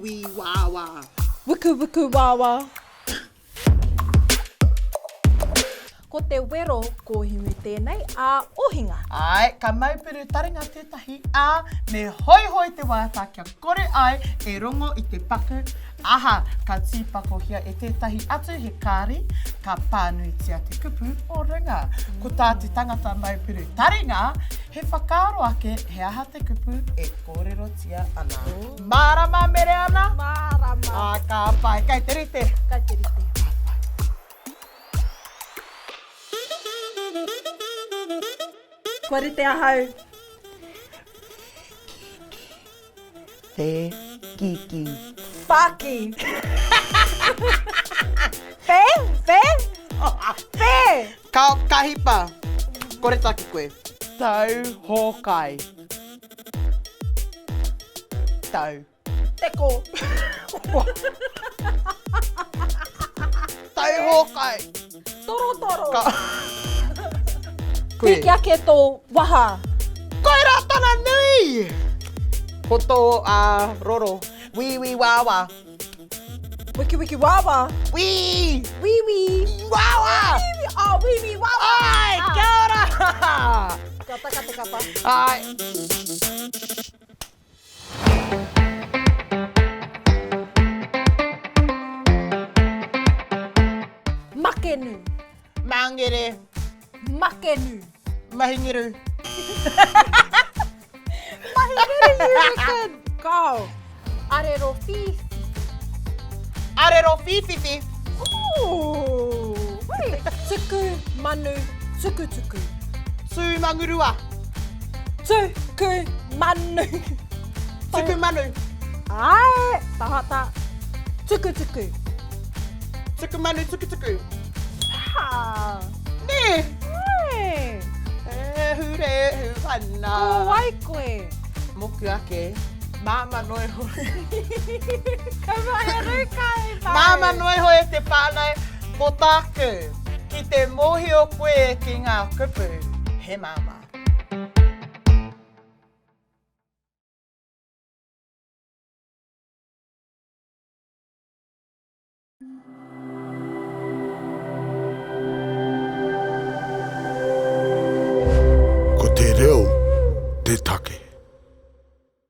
Wīwī wāwā. Wukuwuku wāwā. Ko te wero kōhimu tēnei a Ohinga. Āe, ka mau puru taringa tētahi, ā, me hoihoi te waiata kia kore ai e rongo i te paku aha. Ka tīpakohia e tētahi atu he kāri, ka pānuitia te kupu o runga. Ko tā te tangata mau puru taringa, he whakaaro ake he aha te kupu e kōrerotia ana. Mārama, Mereana? Mārama. Ā, ka pai. Kei te rite? Kei te rite. Ka pai. Kua rite ahau. Te kiki. Whāki. Whē? Whē? Whē! Ka, ka hipa. Koretake koe. Tau hōkai. Tau. Teko. Tauhōkai. Torotoro. Ka... Koe. Piki ake tō waha. Koirā tana nui! Ko tō uh, roro. Wīwī wāwā. Wiki wiki wāwā. Wī! Wīwī. Wāwā! Wīwī. Oh, wīwī wāwā. Ai, kia ora! Ka taka te kapa. Ai. Makenu. Mangere. Makenu. Mahingiru. Mahingiru, you reckon? Kao. Arero whīwhiwhi. Arero whīwhiwhi. Ooh. Tuku manu tukutuku. Tūmangurua. Tuku manu. Tuku manu. Ae, tahata. Tukutuku. Tuku manu tukutuku. Ha. Nē. Ae. E hure ana. Ko wai koe? Moku ake. Māma noe hoe. Ka mai a Ruka e mau. Māma noe hoe te whānau. Ko tāku, ki te mōhio koe ki ngā kupu, he māmā.